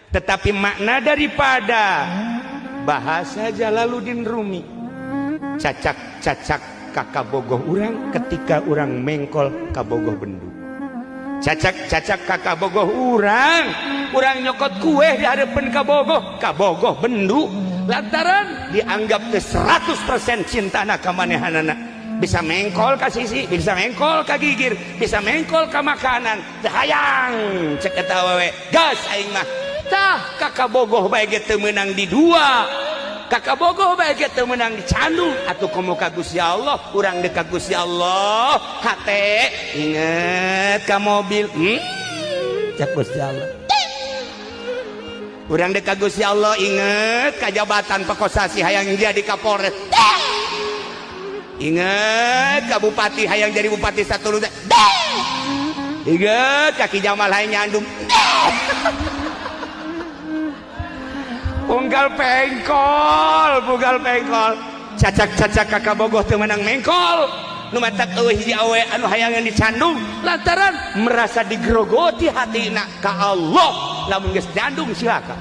Tetapi makna daripada bahasa Jalaluddin Rumi, cacak-cacak kakabogoh urang ketika urang mengkol kabogoh bendu, cacak-cacak kakabogoh urang, urang nyokot kue di hadapan kabogoh, kabogoh bendu, lantaran dianggap ke 100% cintana ka manehanana, bisa mengkol ka sisi, bisa mengkol ka gigir, bisa mengkol ka makanan. Teu hayang cek eta awewe, gas aing mah. Tah, kakabogoh bae ge teu meunang di dua, kakabogoh bae ge teu meunang dicandung, atuh komo ka Gusti Allah. Urang deuk ka Gusti Allah, hate inget ka mobil, Cek Gusti Allah. Urang deuk ka Gusti Allah, inget ka jabatan Pakosasi, hayang jadi Kapolres, inget ka bupati, hayang jadi bupati satu, inget ka Ki Jamal, hayang nyandung. Unggal pengkol, unggal pengkol, cacak-cacak kakabogoh teu meunang mengkol. Nu matak eueuh hiji awe anu hayangan dicandung, lantaran merasa digerogoti hatina ka Allah. Lamun geus nyandung, silakan.